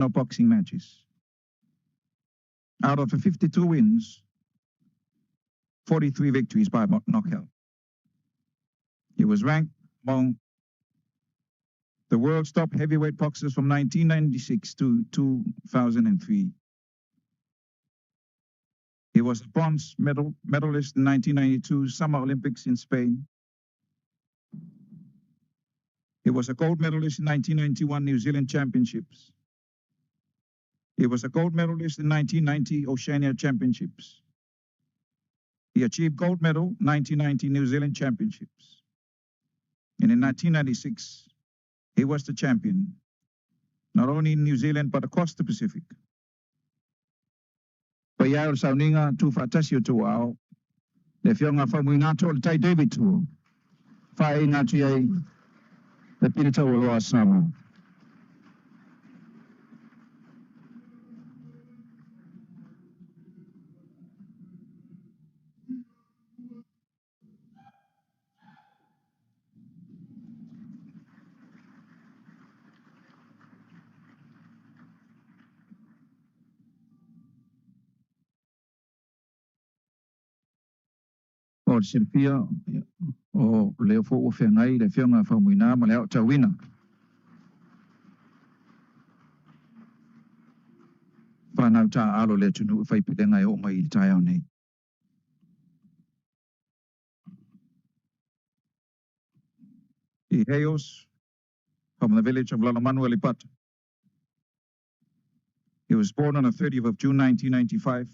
Boxing matches. Out of the 52 wins, 43 victories by knockout. He was ranked among the world's top heavyweight boxers from 1996 to 2003. He was a bronze medalist in 1992 Summer Olympics in Spain. He was a gold medalist in 1991 New Zealand Championships. He was a gold medalist in 1990 Oceania Championships. He achieved gold medal 1990 New Zealand Championships. And in 1996, he was the champion, not only in New Zealand, but across the Pacific. Paia e o le sauniga tuufaatasi o outou aao, le Afioga Faumuina Atoa le Tai David Tua, faaiina atu i ai le pili taualoa a Samoa. Mo le silafia, o lea foi ua feagai le Afioga Faumuina ma le aotauina. Fanau taaalo le atunuu e fai pelega e oo mai i le taeao nei. He hails from the village of Lalomanu, Aleipata. He was born on the 30th of June 1995.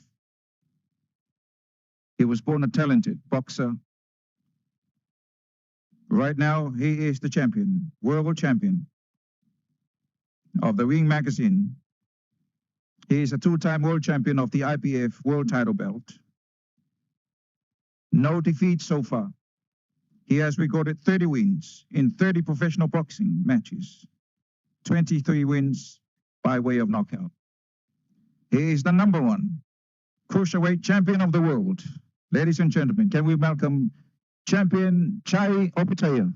He was born a talented boxer. Right now, he is the champion, world champion of the Ring magazine. He is a two-time world champion of the IBF world title belt. No defeat so far. He has recorded 30 wins in 30 professional boxing matches, 23 wins by way of knockout. He is the number one cruiserweight champion of the world. Ladies and gentlemen, can we welcome champion Chai Opetaia?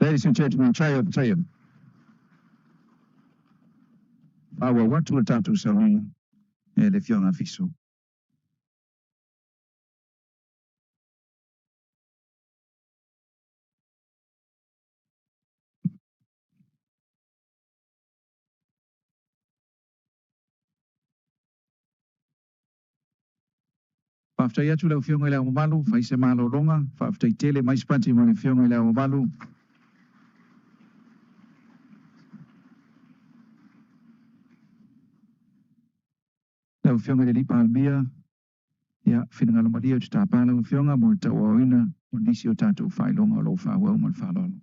Ladies and gentlemen, Chai Opetaia. Faaauau atu le tatou saunoaga e le Afioga Fiso. Faafetai atu lau Afioga i le Ao Mamalu, fai se malologa, faafetai tele mai Sipati mo le Afioga i le Ao Mamalu. Lau Afioga i le Alii Palemia, ia, finagalo malie ou te tapa lau Afioga mo le tauaoina o nisi o tatou faailoga o lo o faaauau ma le faaaloalo.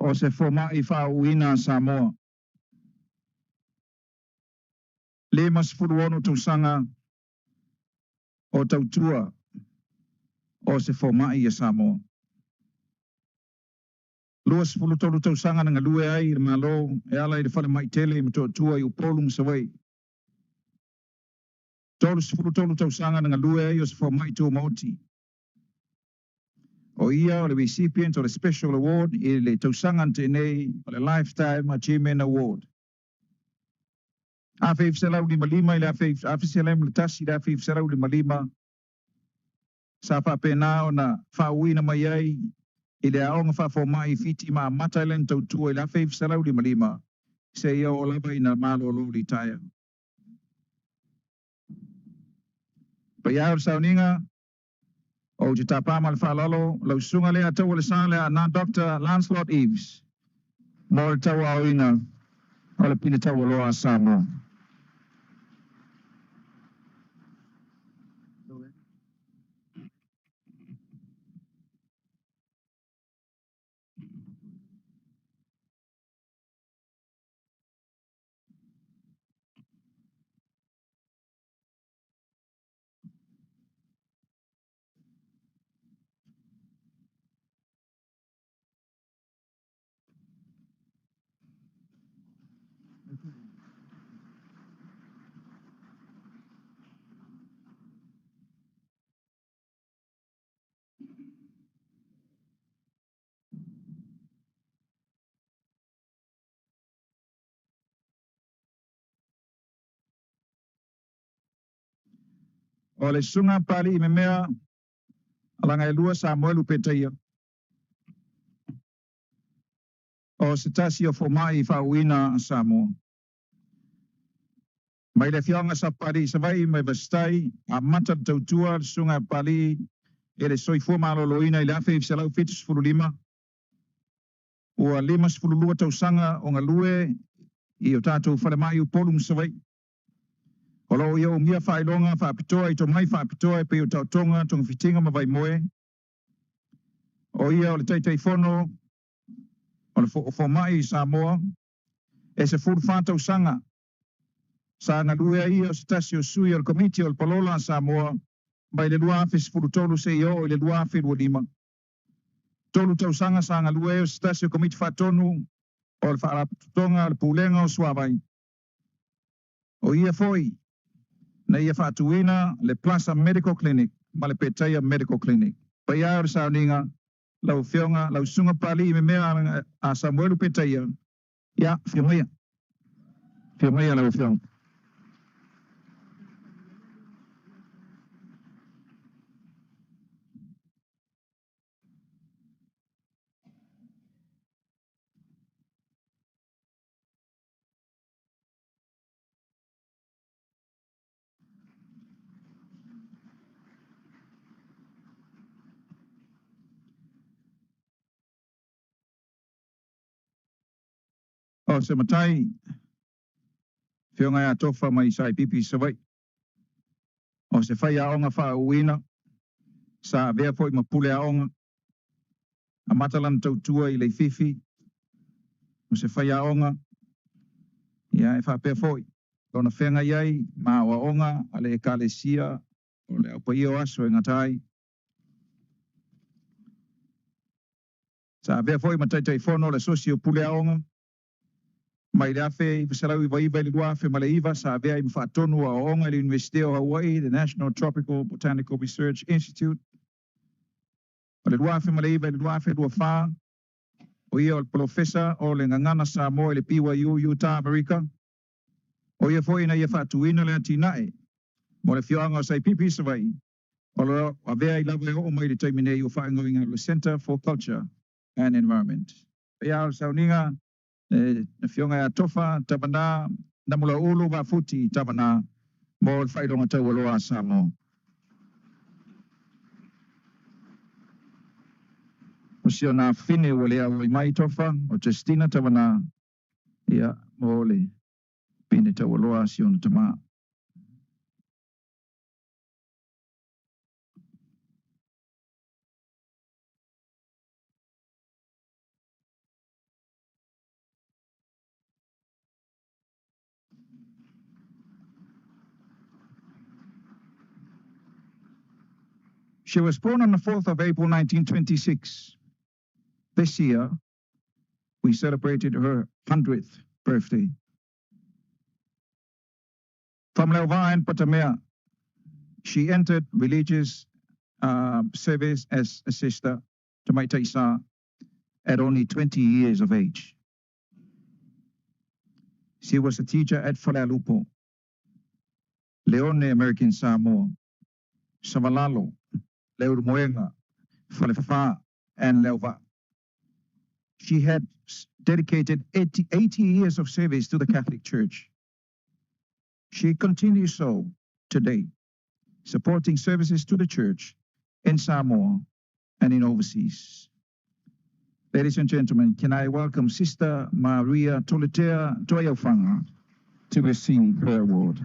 O se fomai faauuina a Samoa. 56 tausaga o tautua o se fomai ia Samoa. 23 tausaga na galue ai i le Malo e ala i le falemai tele i Motootua i Upolu ma Savaii. 33 tausaga na galue ai o se fomai tumaoti. O ia o le recipient o le Special Award i le tausaga na tea nei o le Lifetime Achievement Award. 1955 i le 1951 i le 1955, sa faapena ona faauuina mai ai i le aoga faafomai i Fiti ma amata ai lana tautua i le 1955 seia oo lava ina malolo litaea. Paia e o le sauniga, ou te tapa ma le faaaloalo lau susuga Leiataua Lesa Leaana Doctor Lancelot Eaves mo le tauaoina. O le pine taualoa a Samoa. O le susuga a Papalii Memea Alagailua Samuelu Petaia. O se tasi o fomai faauuina a Samoa. Mai le afioaga Sapapalii i Savaii mai Vasitai, amata le tautua a le susuga a Papalii i le soifua maloloina i le 1975, ua 52 tausaga o galue i o tatou falemai i Upolu ma Savaii. O lo o ia umia faailoga faapitoa i tomai faapitoa e pei o taotoga, togafitiga ma vaimoe. O ia o le Taitaifono o Fomai i Samoa. E 14 tausaga sa galue ai ia o se tasi o sui o le Komiti o le Palola a Samoa mai le 2013 seia oo i le 2025. 3 tausaga sa galue ai o se tasi o Komiti Faatonu o le Faalapotopotoga o le Pulega o Suavai. O ia foi na ia faatuina le Plaza Medical Clinic ma le Petaia Medical Clinic. Paia e o le sauniga, lau Afioga, lau Susuga Papalii Memea a Samuelu Petaia, ia, afio maia. Afio maia lau Afioga. O se matai, Afioga ia Tofa mai SAIPP i Savaii, o se faiaoga faauuina, sa avea foi ma pule aoga, amata lana tautua i Leififi, o se faiaoga, ia e faapea foi ona feagai ai ma aoaoga a le Ekalesia o le Au Paia o Aso e Gata ai. Sa avea foi ma Taitaifono o le Asosi o Pule Aoga mai le 1999 i le 2009, sa avea ai ma faatonu o aoaoga i le Iunivesite o Hawaii, the National Tropical Botanical Research Institute. O le 2009 i le 2024, o ia o le polofesa o le Gagana Samoa i le BYU Utah, Amerika. O ia foi na ia faatuina le atinae mo le afioaga o Saipipi i Savaii, o lo o avea ai lava e oo mai i le taimi nei ua faaigoaina o le Center for Culture and Environment. Paia e o le sauniga, le Afioga ia Tofa Tavana Namulauulu Vafuti Tavana mo le faailoga taualoa a Samoa. O si ona afafine ua le auai mai Tofa, o Justina Tavana, ia, mo le pine taualoa a si ona tama. She was born on the 4th of April 1926. This year, we celebrated her 100th birthday. From Leova and Patamea, she entered religious service as a sister to Maitaisa at only 20 years of age. She was a teacher at Falealupo, Leone American Samoa, Savalalo, Leulumoega, Falefa, and Leova. She had dedicated 80 years of service to the Catholic Church. She continues so today, supporting services to the church in Samoa and in overseas. Ladies and gentlemen, can I welcome Sister Maria Toletea Toeaufanga to receive her award.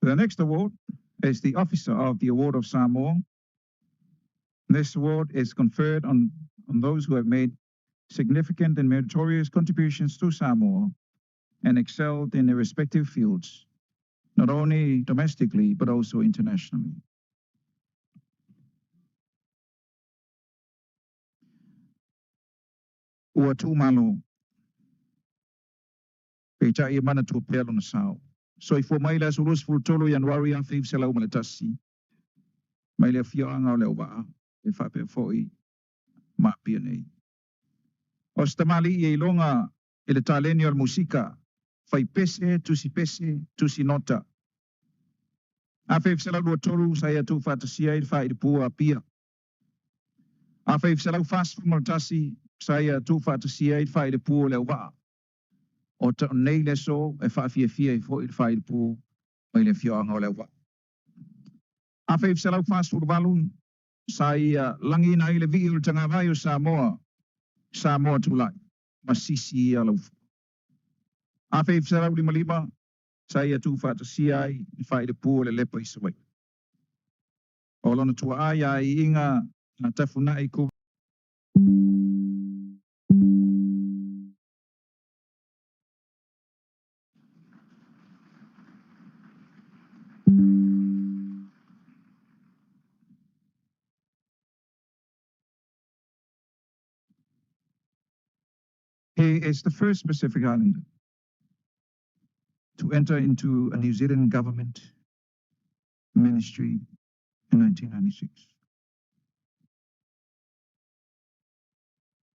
The next award is the Officer of the Award of Samoa. This award is conferred on those who have made significant and meritorious contributions to Samoa and excelled in their respective fields, not only domestically but also internationally. Ua tuumalo, peitai e manatua pea lona sao. Soifua mai le aso 23 Ianuari 1901, mai le afioaga o Leauvaa e faapea foi ma Apia nei. O se tamalii e iloga i le taleni o le musika, fai pese, tusi pese, tusi nota. 1923 sa ia tuufaatasia ai le Faailepū o Apia. 1941 sa ia tuufaatasia ai le Faailepū o Leauvaa. O nei le aso e faafiafia ai foi le Faailepū mai le afioaga o Leauvaa. 1948 sa ia lagiina ai le vii o le tagavai o Samoa, Samoa Tulai, ma sisi ia laufua. 1955 sa ia tuufaatasia ai le Faailepū o Lelepa i Savaii. O lona tuaa ia aiiga na Tafunai ku. He is the first Pacific Islander to enter into a New Zealand government ministry in 1996.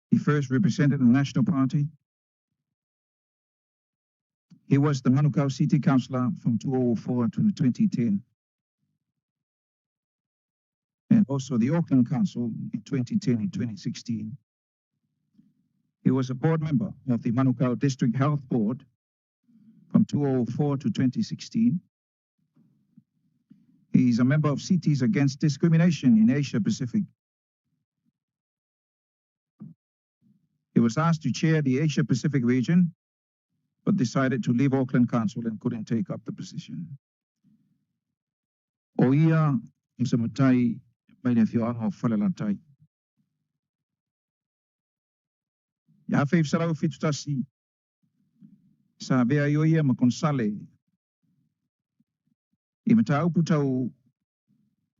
He first represented the National Party. He was the Manukau City Councillor from 2004 to 2010, and also the Auckland Council in 2010 and 2016. He was a board member of the Manukau District Health Board from 2004 to 2016. He's a member of Cities Against Discrimination in Asia Pacific. He was asked to chair the Asia Pacific region, but decided to leave Auckland Council and couldn't take up the position. O ia o se matai mai le afioaga o Falelatai. I 1971, sa avea ai o ia ma Konesale i mataupu tau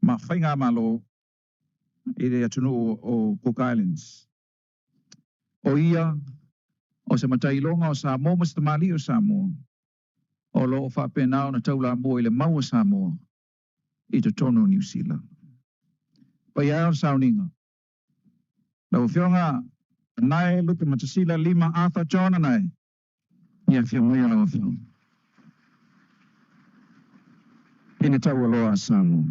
ma faigamalo i le atunuu o Cook Islands. O ia o se matailoga o Samoa ma se tamalii o Samoa o loo faapena ona taulamua i le mau o Samoa i totonu o Niu Sila. Paia e o le sauniga, lau Afioga Anae Lupematasila Lima Arthur John Anae, ia afio maia lau Afioga i le taualoa a Samoa.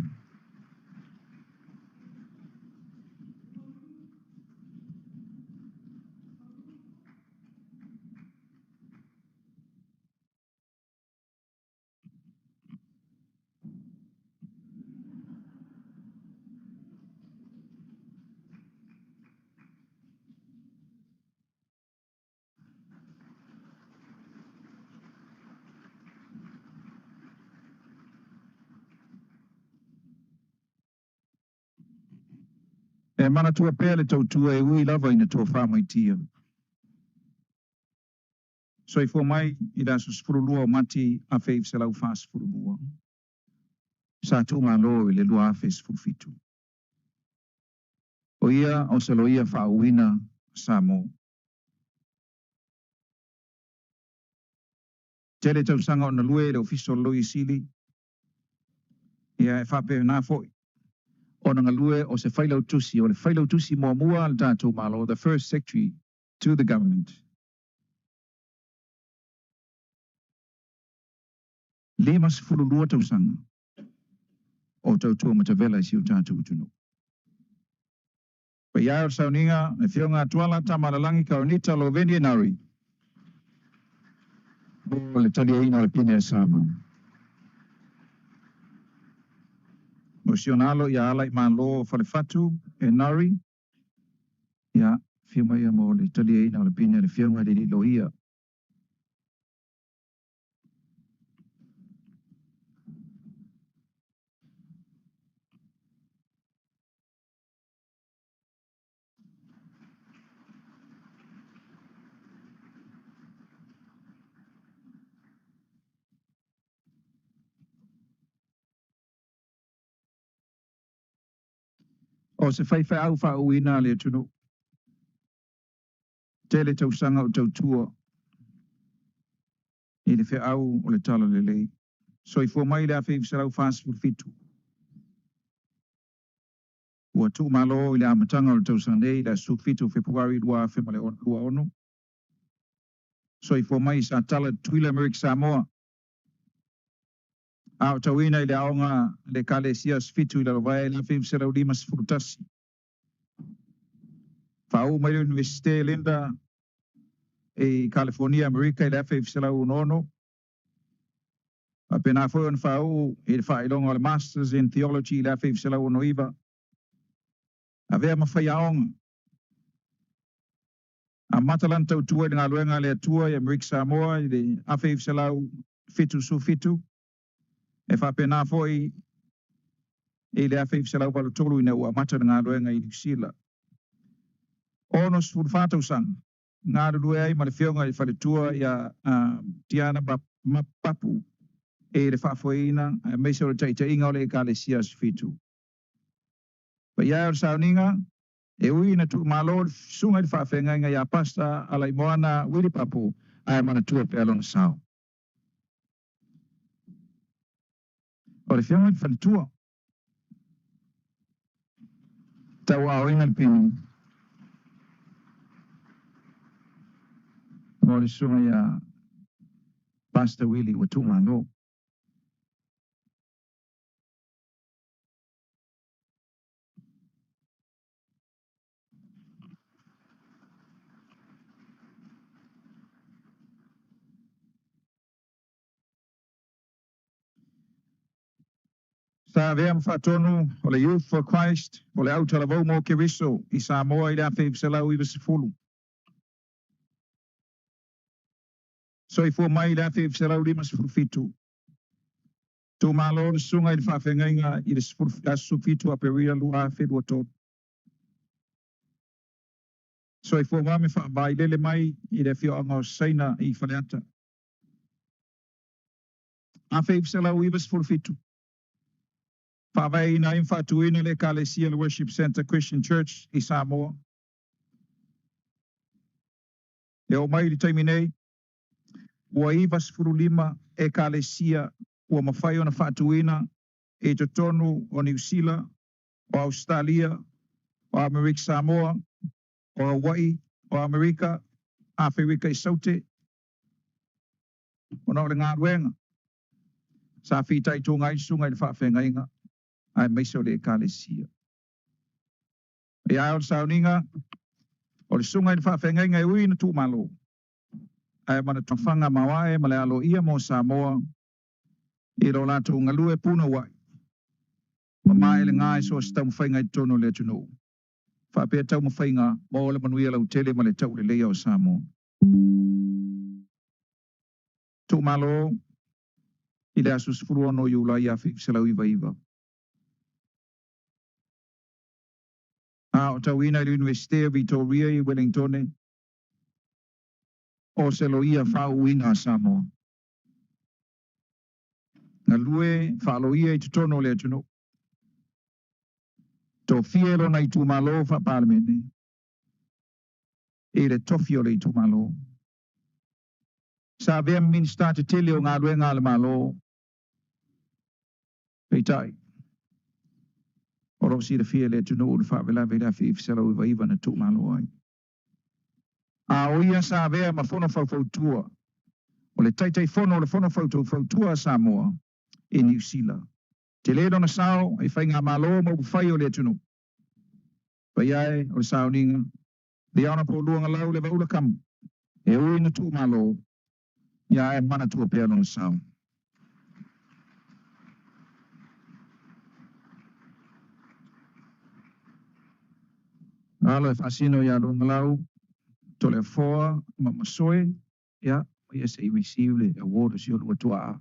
E manatua pea le tautua e ui lava ina tofa maitia. Soifua mai i le aso 12 o Mati 1942. Sa tuumalo i le 2017. O ia o se loia faauuina Samoa. Tele tausaga o galue i le Ofisa o le Loia Sili, ia e faapena foi ona galue o se failautusi, o le failautusi muamua a le tatou Malo, the first secretary. to the government. 52 tausaga o tautua matavela i si o tatou atunuu. Paia e o le sauniga, le Afioga Tuala Tamaalelagi Kaunita Loveni Enari mo le taliaina o le pine a Samoa. Mo si ona alo ia Alaaimalo Falefatu Enari, ia, afio mai ia mo le taliaina o le pine a le Afioga i le alii Loia. O se faifeau faauuina a le atunuu, tele tausaga o tautua i le feau o le Talalelei. Soifua mai i le 1947. Ua tuumalo i le amataga o le tausaga nei i le aso 17 o Fepuari 2026. Soifua mai i Satala, Tutuila, Amerika Samoa. A o tauina i le aoga a le Ekalesia Aso Fitu i Lalovaea i le 1951. Faauu mai le Iunivesite Linda i Kalifonia, Amerika i le 1966. Faapena foi ona faauu i le faailoga o le Masters in Theology i le 1969. Avea ma faiaoga. Amata lana tautua i le galuega a le Atua i Amerika Samoa i le 1977, e faapena foi i le 1983 ina ua amata le galuega i Niu Sila. 64 tausaga galulue ai ma le Afioga i le Faletua ia Tiana Papu i le faafoeina aemaise o le taitaiga o le Ekalesia Aso Fitu. Paia e o le sauniga, e ui ina tuumalo le susuga i le faafeagaiga ia Pastor Alaimoana Wili Papu, ae manatua pea lona sao. O le Afioga i le Faletua, tauaaoina le pine mo le susuga ia Pastor Willie ua tuumalo. Sa avea ma faatonu o le Youth for Christ o le Autalavou mo Keriso i Samoa i le 1990. Soifua mai i le 1957. Tuumalo le susuga i le faafeagaiga i le aso 17 o Aperila 2023. Soifua vave faavailele mai i le afioaga o Saina i Faleata. 1997, faavaeina ai ma faatuina le Ekalesia le Worship Centre Christian Church i Samoa. E oo mai i le taimi nei, ua 95 ekalesia ua mafai ona faatuina i totonu o Niu Sila, o Ausetalia, o Amerika Samoa, o Hawaii, o Amerika, Aferika i Saute, ona o le galuega sa fitaituga ai le susuga i le faafeagaiga aemaise o le ekalesia. Ia o le sauniga o le susuga i le faafeagaiga e ui ina tuumalo, ae manatuafaga maoae ma le aloaia mo Samoa i lo latou galue punouai ma maelega i so o se taumafaiga i totonu o le atunuu, faapea taumafaiga mo le manuia lautele ma le tauleleia o Samoa. Tuumalo i le aso 16 Iulai 1999. A o tauina i le Iunivesite o Vitoria i Wellingtone, o se loia faauuina a Samoa. Galue faaloia i totonu o le atunuu. Tofia e lona itumalo faa-Palemene i le tofi o le itumalo. Sa avea ma Minisita tetele o galuega a le Malo, peitai, o lo o silafia e le atunuu le faalavelave i le 1999 na tuumalo ai. A o ia sa avea ma fono faufautua o le Taitaifono o le Fono Faufautua a Samoa i Niu Sila. Tele lona sao i faigamalo ma upufai o le atunuu. Paia e o le sauniga, the Honorable Luagalau Levaula Kamu, e ui ina tuumalo, ia ae manatua pea lona sao. Alo e faasino ia Luagalau, Toleafoa ma Masoe, ia, ia se i receive le award o si o lua tuaa.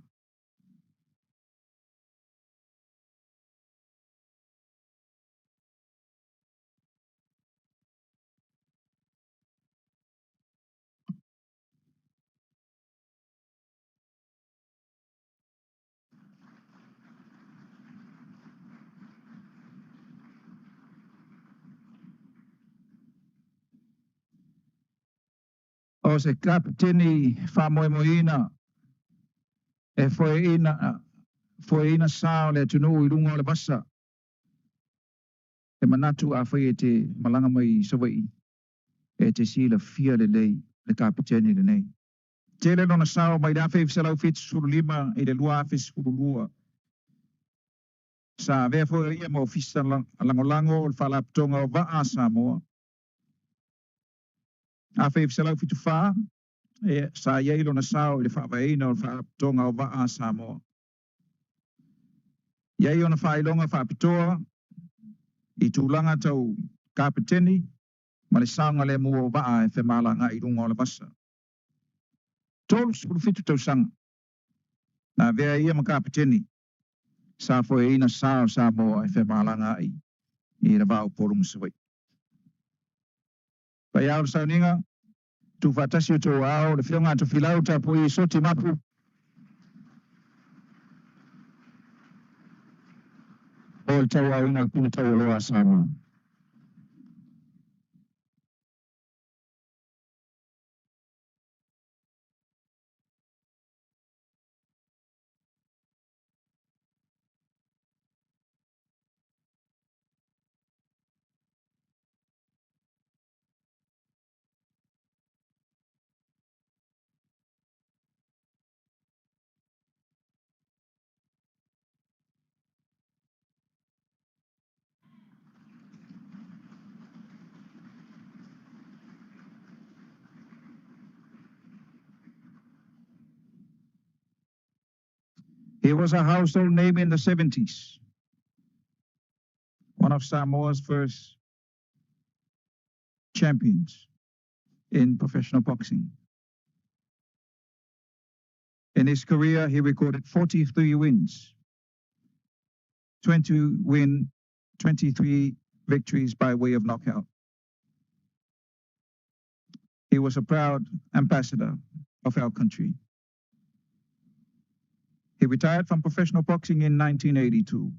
O se kapeteni faamoemoeina e foeina sa o le atunuu i luga o le vasa. E manatu afai e te malaga mai i Savaii, e te silafia lelei le kapeteni lenei. Tele lona sao mai le 1975 i le 2012. Sa avea foi o ia ma ofisa lagolago o le Faalapotopotoga o Vaa a Samoa. 1974, sa i ai lona sao i le faavaeina o le Faalapotopotoga o Vaa a Samoa. E i ai ona faailoga faapitoa i tulaga tau kapeteni ma le saogalemu o vaa e femalagaai i luga o le vasa. 37 tausaga na avea ai ia ma kapeteni sa foeina sa o Samoa e femalagaai i le va o Upolu ma Savaii. Paia e o le sauniga, tuufaatasi o outou aao le Afioga a Tofilau Tapuai Soti Mapu o le tauaauina o le Pule Taualoa a Samoa. He was a household name in the 70s, one of Samoa's first champions in professional boxing. In his career, he recorded 43 wins, 23 victories by way of knockout. He was a proud ambassador of our country. He retired from professional boxing in 1982.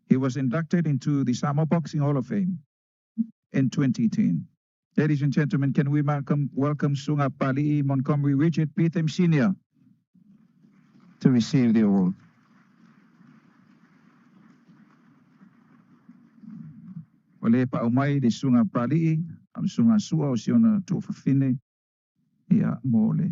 He was inducted into the Samoa Boxing Hall of Fame in 2010. Ladies and gentlemen, can we welcome Suga Papali'i Montgomery Richard Betham Sr. to receive the award. Ua le paau mai le Susuga Papali'i a le Susuga Sua o si ona tuafafine ia mo le.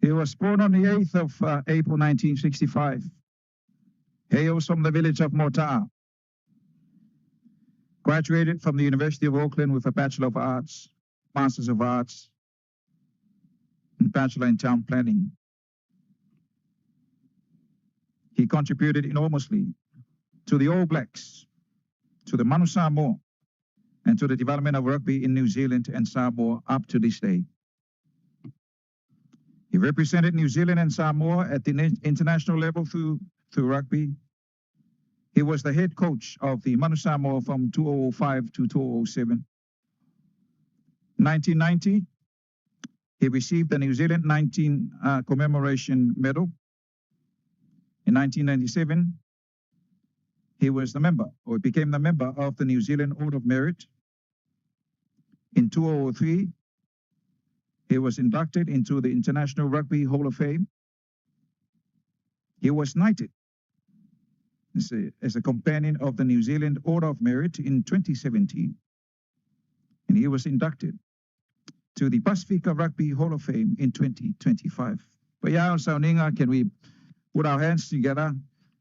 He was born on the 8th of April 1965. Hails from the village of Mota'a. Graduated from the University of Auckland with a Bachelor of Arts, Masters of Arts, and Bachelor in Town Planning. He contributed enormously to the All Blacks, to the Manu Samoa, and to the development of rugby in New Zealand and Samoa up to this day. He represented New Zealand and Samoa at the international level through rugby. He was the head coach of the Manu Samoa from 2005 to 2007. 1990, he received the New Zealand 19 Commemoration Medal. In 1997, he was the member, or became the member of the New Zealand Order of Merit. In 2003, he was inducted into the International Rugby Hall of Fame. He was knighted as a companion of the New Zealand Order of Merit in 2017, and he was inducted to the Pasifika Rugby Hall of Fame in 2025. But yeah, sauniga, can we put our hands together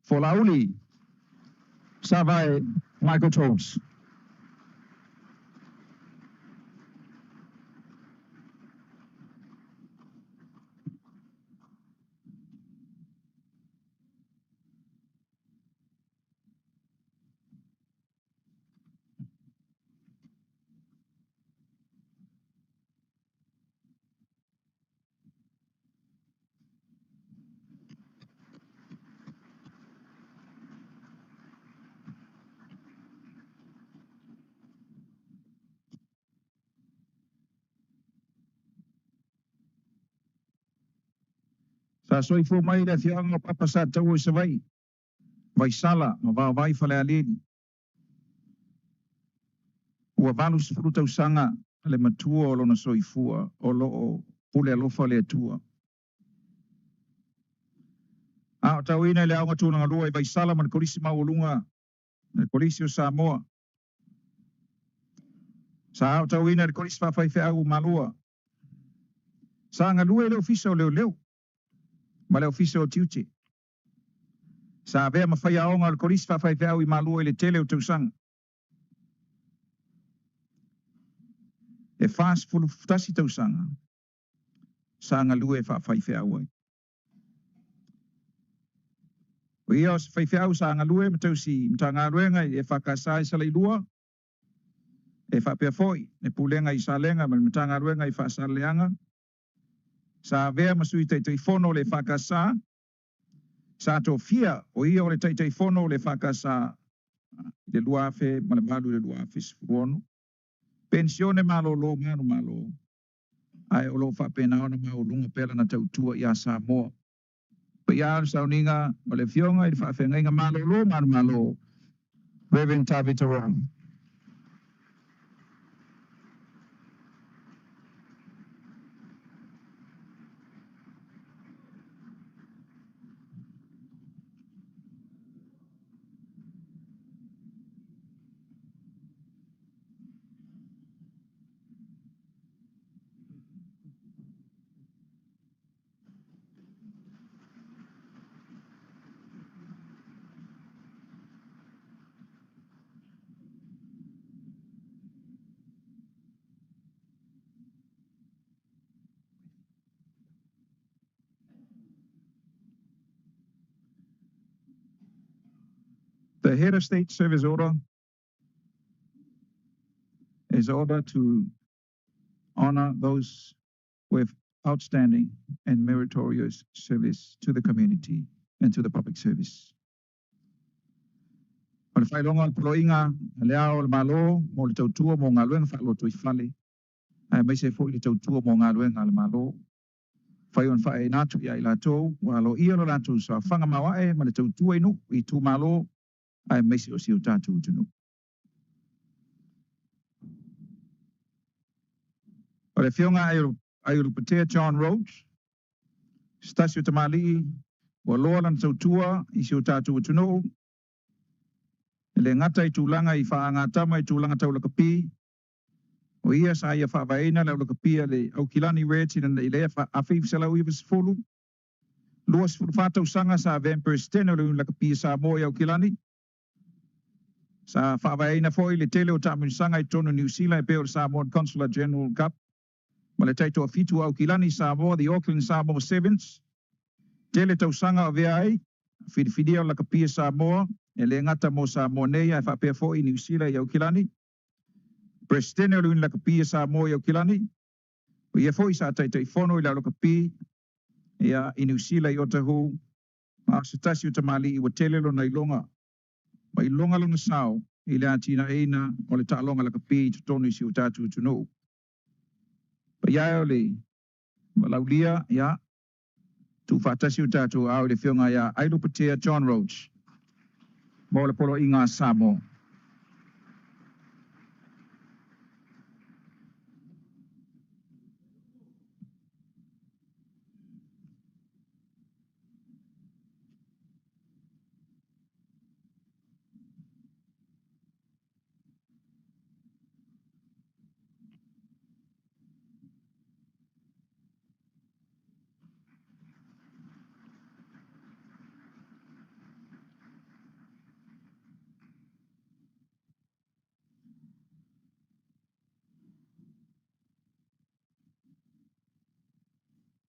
for Laauli Savae Michael Toes? Sa soifua mai le afioaga o Papa Sataua i Savaii, Vaisala ma Vaovai Falealili. Ua 80 tausaga le matua o lona soifua o lo o pule alofa le Atua. A o tauina i le Aoga Tulagalua i Vaisala ma le Kolisi Maualuga le Kolisi o Samoa. Sa aotauina i le Kolisi Faafaifeau o Malua. Sa galue i le Ofisa o Leoleo ma le Ofisa o Tiute. Sa avea ma faiaoga o le Kolisi Faafaifeau i Malua i le tele o tausaga. E 41 tausaga sa galue faafaifeau ai. O ia o se faifeau sa galue ma tausi Matagaluega i le EFKS i Salailua, e faapea foi le Pulega i Salega ma le Matagaluega i Faasaleleaga. Sa avea ma sui Taitaifono o le EFKS, sa tofia o ia o le Taitaifono o le EFKS i le 2008 i le 2016. Penisione malolo manumalo, ae o lo o faapena ona maualuga pea lana tautua ia Samoa. Paia o le sauniga o le Afioga i le Faafeagaiga malolo manumalo, Reverend Tavita Rong. The Head of State Service Order is ordered to honor those with outstanding and meritorious service to the community and to the public service. O le faailoga o le Poloaiga a le Ao o le Malo mo le tautua mo galuega faalotoifale, aemaise foi le tautua mo galuega a le Malo. Fai ona faaeaina atu ia i latou ua aloaia lo latou saofaga maoae ma le tautua i nuu, i itumalo, aemaise o si o tatou atunuu. O le Afioga Aiolupotea John Rhodes, se tasi o tamalii ua loa lana tautua i si o tatou atunuu, e le gata i tulaga i faagatama i tulaga tau lakapi, o ia sa ia faavaeina le au lakapi a le Aukilani Reds i le 1990, 24 tausaga sa avea ma Peresetene o le Iuni Lakapi a Samoa i Aukilani. Sa faavaeina foi le tele o taamilosaga i totonu o Niu Sila e pei o le Samoan Consular General Cup ma le taitoafitu o Aukilani Samoa, the Auckland Samoa Sevens. Tele tausaga o avea ai filifilia o lakapi a Samoa e le gata mo Samoa nei ae faapea foi i Niu Sila i Aukilani. Peresetene o le Iuni Lakapi a Samoa i Aukilani. O ia foi sa taitaifono i le au lakapi ia i Niu Sila i Otahuhu, ma o se tasi o tamalii ua tele lona iloga ma iloga lona sao i le atinaeina o le taaloga lakapi i totonu i si o tatou atunuu. Paia e o le Valaaulia, ia, Tuufaatasi o tatou aao i le Afioga ia Ailupetea John Roach mo le Poloaiga a Samoa.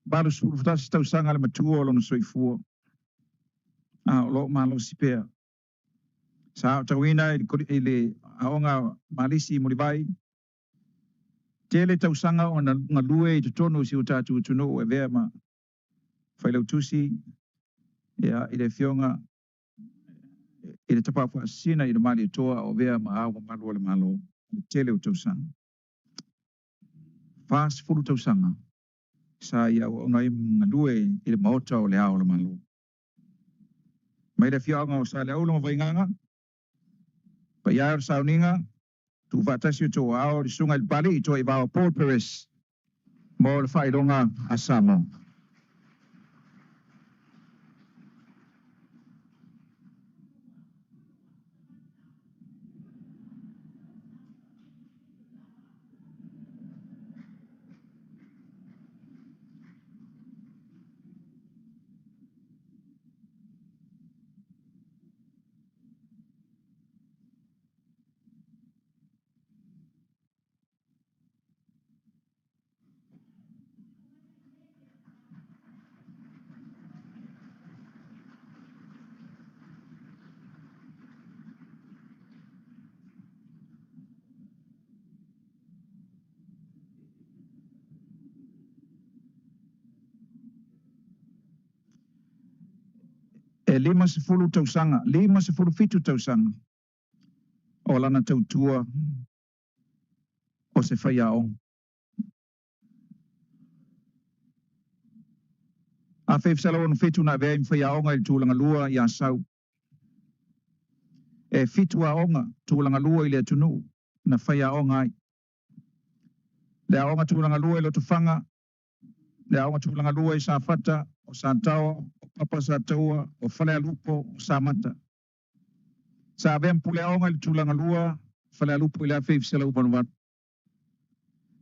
81 tausaga le matua o lona soifua, a o lo o malosi pea. Sa aotauina i le aoga Malisi i Mulivai, tele tausaga ona galue i totonu o si o tatou atunuu e avea ma failautusi i le Afioga i le Tapaau Faasisina i le Malietoa o avea ma Ao Mamalu o le Malo i le tele o tausaga. 40 tausaga sa ia auauna ai ma galue i le Maota o le Ao o le Malo. Mai le afioaga o Saleaula ma Vaigaga, paia e o le sauniga, tuufaatasi o outou aao i le susuga i le Papalii Toaivaoa Paul Perez mo le faailoga a Samoa. E 50 tausaga, 57 tausaga o lana tautua o se faiaoga. 1967 na avea ai ma faiaoga i le tulaga lua i Asau. E 7 aoga tulaga lua i le atunuu na faiaoga ai. Le aoga tulaga lua i Lotofaga, le aoga tulaga lua i Safata, o Sataoa, o Papa Sataua, o Falealupo, o Samata. Sa avea ma puleaoga i le tulaga lua Falealupo i le 1988.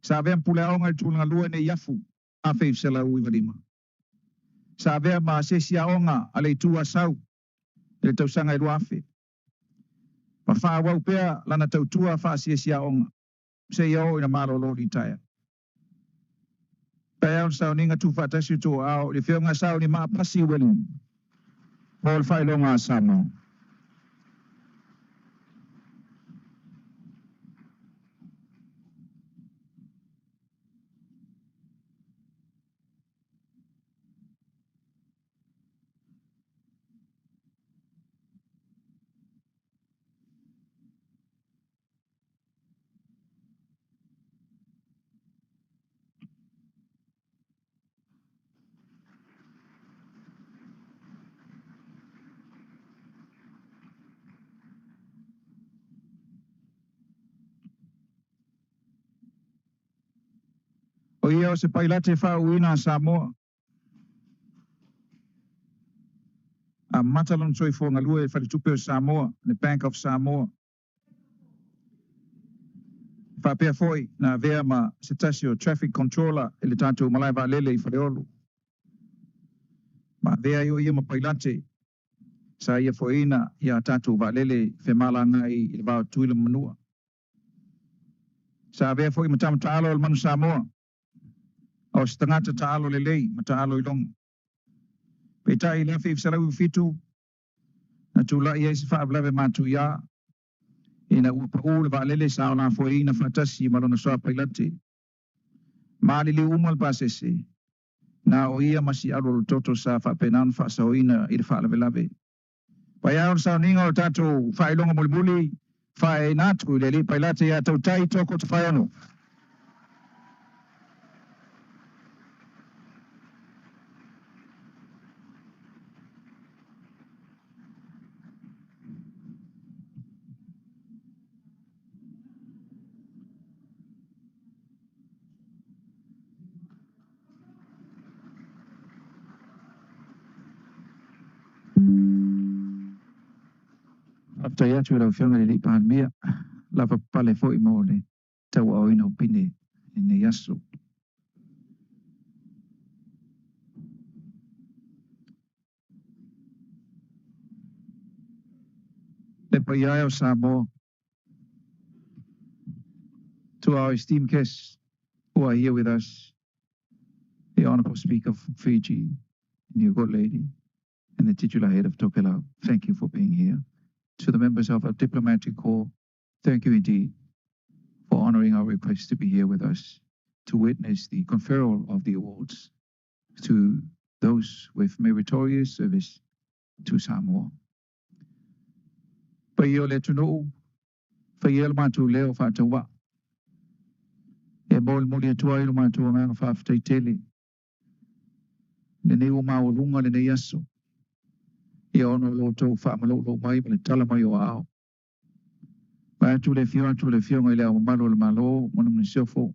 Sa avea ma puleaoga i le tulaga lua i Neiafu 1995. Sa avea ma asiasi aoga a le Itu Asau i le tausaga e 2000. Ma faaauau pea lana tautua faasiasi aoga seia oo ina malolo litaea. Paia o le sauniga tuufaatasi o outou aao i le Afioga Sauni Maapasi William mo le faailoga a Samoa. O ia o se pailate faauuina a Samoa. Amata lona soifua galue i le Faletupe o Samoa, le Bank of Samoa. Faapea foi na avea ma se tasi o traffic controller i le tatou malae vaalele i Faleolo. Ma avea ai o ia ma pailate sa ia foeina ia tatou vaalele femalagaai i le va o Tutuila ma Manua. Sa avea foi ma tama taalo o le Manu Samoa, o se tagata taalo lelei ma taalo iloga. Peitai i le 1997, na tulai ai se faalavelave matuia ina ua pau le vaalele sa olafoaiina faatasi ma lona soa pailate. Maliliu uma le pasese, na o ia ma si alualutoto sa faapena ona faasaoina i le faalavelave. Paia o le sauniga o le tatou faailoga mulimuli faeaina atu i le alii pailate ia Tautai Toko Tofaeono. Faafetai atu i lau Afioga i le Palemia, lavapapale foi mo le tauaoina o pine i lenei aso. Le paia e o Samoa, to our esteemed guests who are here with us, the Honorable Speaker of Fiji, your good lady, and the titular head of Tokelau, thank you for being here. To the members of our diplomatic corps, thank you indeed for honoring our request to be here with us to witness the conferral of the awards to those with meritorious service to Samoa. Paia o le atunuu, faia le matou leo faatauvaa e molimoli atu ai lo matou agaga faafetai tele lenei ua maualuga lenei aso ia ona o lo outou faamaloulou mai ma le tala mai o aao. Vaeatu le afio atu o le Afioga i Le Ao Mamalu o le Malo ma le Masiofo,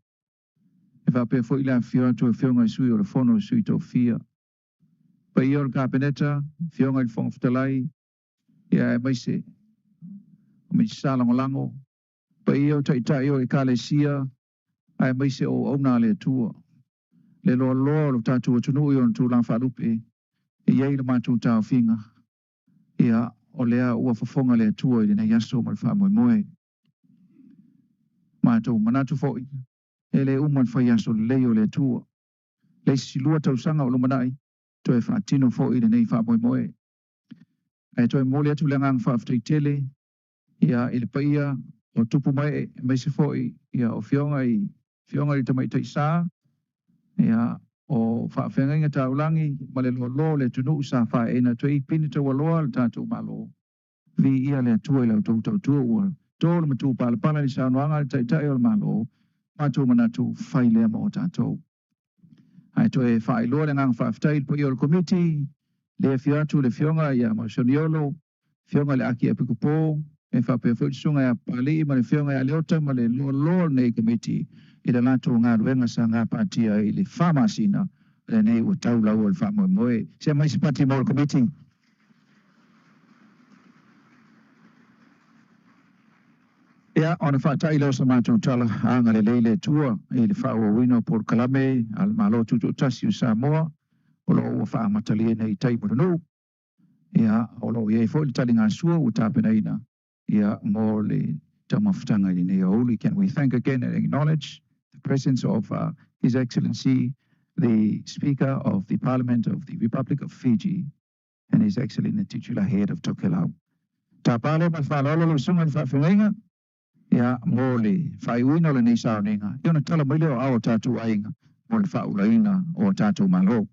e faapea foi le afifio atu o Afioga i Sui o le Fono a Sui Tofia. Paia o le Kapeneta, Afioga i le Fofoga Fetalai, ia aemaise o Minisita Lagolago, paia o Taitai o Ekalesia, aemaise o auauna a le Atua. Le loaloa o le tatou atunuu i ona tulaga faalupe, e i ai le matou taofiga, ia o lea ua fofoga le Atua i lenei aso ma le faamoemoe. Matou manatu foi, e le uma le faiaso lelei o le Atua. Le isi 2 tausaga o lumanai, toe faatino foi lenei faamoemoe. Ae toe momoli atu le agaga faafetai tele ia i le paia o tupu ma ee, aemaise foi ia o afioga i le Tamaitai Sa, ia o faafeagaiga taulagi ma le loaloa o le atunuu sa faeeina atu ai pine taualoa a le tatou Malo. Viia le Atua i la outou tautua ua to le matupalapala i le saunoaga a le Taitai o le Malo, matou manatu fai lea mo tatou. Ae toe faailoa le agaga faafetai i le paia o le Komiti, le afio atu le Afioga ia Mausoniolo, Afioga i le Aki Epikopo, e faapea foi le Susuga ia Papalii ma le Afioga ia Leota ma le loaloa o lenei Komiti i le latou galuega sa gapatia i le 4 masina lenei ua tau lau o le faamoemoe. Se mai se pati mo le Komiti. Ia, ona faatai lea o sa matou tala, agalelei le Atua i le faaauauina o polokalame a le Malo Tutoatasi o Samoa o lo o ua faamatalia nei i tai ma le nuu. Ia, o lo o i ai foi le taligasua ua tapenaina ia mo le taumafataga i lenei aoauli. Can we thank again and acknowledge the presence of His Excellency, the Speaker of the Parliament of the Republic of Fiji, and His Excellency the titular head of Tokelau. Tapa lea ma le faaaloalo lau susuga i le faafeagaiga ia mo le faaiuina o lenei sauniga ia ona tala mai lea o aao o tatou aiga mo le faaulaina o tatou Malo.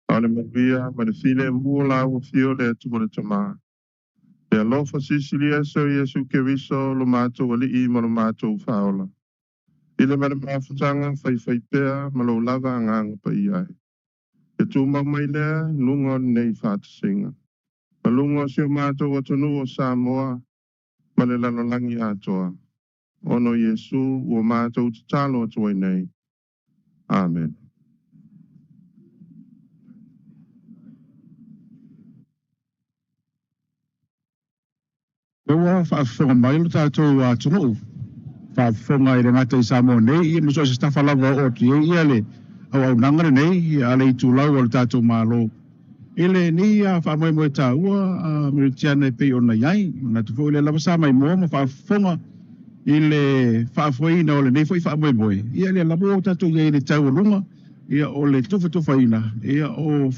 A o le manuia ma le filemu o la ua afio le Atua le Tama, le alofa silisili ese o Iesu Keriso lo matou Alii ma lo matou Faaola, i le ma le mafutaga faifaipea ma lou lava Agaga Paia e. Ia tumau mai lea i luga o lenei faatasiga, ma luga o si o matou atunuu o Samoa ma le lalolagi atoa, ona o Iesu ua matou tatalo atu ai nei. Amen. Ua faafofoga mai lo tatou atunuu, faafofoga i le gata i Samoa nei, ia ma so o se tafa lava o oo atu i ai ia le auaunaga lenei a le itulau a le tatou Malo i lenei faamoemoe taua Meritiana e pei ona i ai. Manatu foi o lea lava sa maimoa ma faafofoga i le faafoeina o lenei foi faamoemoe, ia lea lava ua tatou i ai i le taualuga ia o le tufatufaina ia o